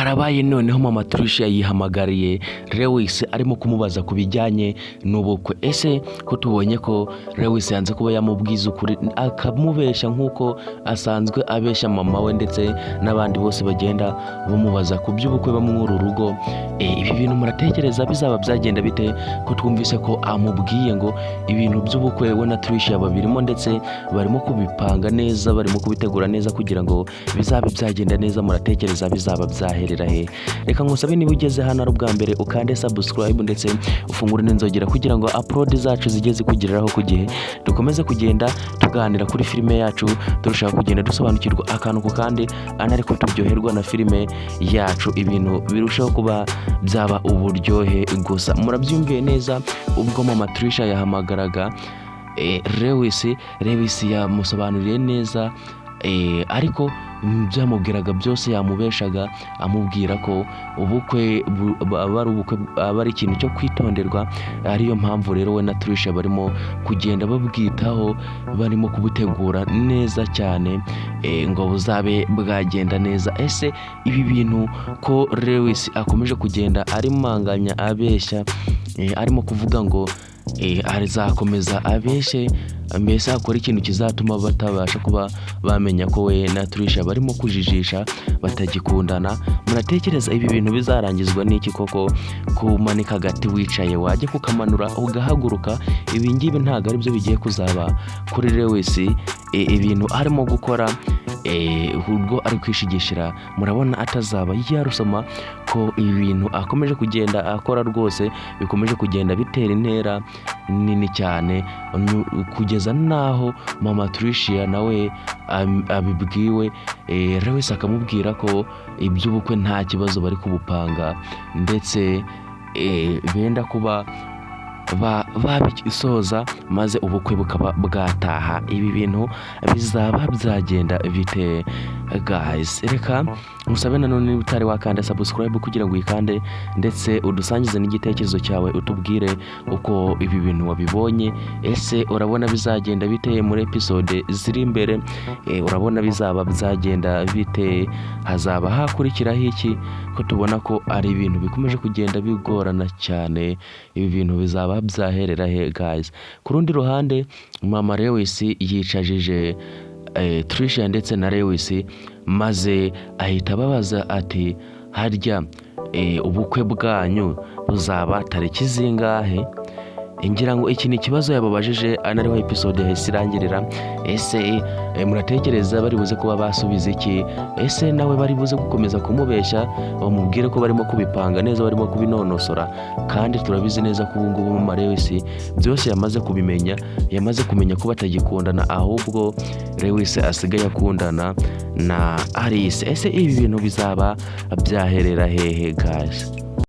Karabaye noneho mama Tricia yihamagariye Lewis, arimo kumubaza ku bijyanye n'ubukwe. Ese ko tubonye ko Lewis yanze kuba yamubwiza ukuri, akamubeshya nk'uko asanzwe abeshya mama we ndetse n'abandi bose bagenda bamubaza ku by'ubukwe bamwura urugo, ibi bintu muratekereza bizaba byagenda bite, ko twumvise ko amubwiye ngo ibintu by'ubukwe we na Tricia babirimo, ndetse barimo kubipanga neza, barimo kubitegura neza kugira ngo bizabe byagenda neza? Muratekereza bizaba byaherera he? Reka ngusabe, niba ugeze hano ari ubwa mbere, ukande subscribe ndetse ufungure n'inzogera kugira ngo upload zacu zijye zikugereraho ku gihe, dukomeze kugenda tuganira kuri filime yacu, turushaho kugenda dusobanukirwa akantu ku kandi, ariko turyoherwa na filime yacu, ibintu birushaho kuba byaba uburyohe gusa. Murabyumviye neza, ubwo mama Trisha yahamagaraga Lewis, Lewis yamusobanuriye neza, ariko byamubwiraga byose yamubeshaga, amubwira ko ubukwe aba ari ubukwe, aba ari ikintu cyo kwitonderwa, ariyo mpamvu rero we na Trisha barimo kugenda babwitaho, barimo kubutegura neza cyane, ngo buzabe bwagenda neza. Ese ibi bintu ko Lewis akomeje kugenda arimanganya, abeshya, arimo kuvuga ngo azakomeza abeshye, mbese akora ikintu kizatuma batabasha kuba bamenya ko we na Trisha barimo kujijisha, batagikundana, muratekereza ibi bintu bizarangizwa n'iki koko? Kumanika agati wicaye, wajya kukamanura ugahaguruka. Ibi ngibi ntabwo ari byo bigiye kuzaba kuri Lewis. Ibintu arimo gukora, ubwo ari kwishigishira, murabona atazaba yarusoma ko ibintu akomeje kugenda akora rwose bikomeje kugenda bitera intera nini cyane, kugeza n'aho mama Tricia nawe abibwiwe, Lewis akamubwira ko iby'ubukwe nta kibazo, bari kubupanga, ndetse benda kuba babisoza maze ubukwe bukaba bwataha. Ibi bintu bizaba byagenda bite, guys? Reka musabe nanone, niba utari wakanda subscribe, kugira ngo uyikande, ndetse udusangize n'igitekerezo cyawe, utubwire uko ibi bintu wabibonye. Ese urabona bizagenda bite muri episode ziri imbere? Urabona bizaba byagenda bite? Hazaba hakurikiraho iki, ko tubona ko ari ibintu bikomeje kugenda bigorana cyane? Ibi bintu bizaba byaherera he, guys? Ku rundi ruhande, mama Lewis yicajije Tricia ndetse na Lewis, maze ahita ababaza ati: "Harya ubukwe bwanyu buzaba tariki zingahe?" Ngira ngo iki ni ikibazo yababajije, anariho episode yahise irangirira. Ese muratekereza bari buze kuba basubiza iki? Ese nawe bari buze gukomeza kumubeshya, bamubwire ko barimo kubipanga neza, barimo kubinonosora, kandi turabizi neza ko ubu ngubu mama Lewis byose yamaze kubimenya, yamaze kumenya ko batagikundana, ahubwo Lewis asigaye akundana na Alice? Ese ibi bintu bizaba byaherera hehe, guys?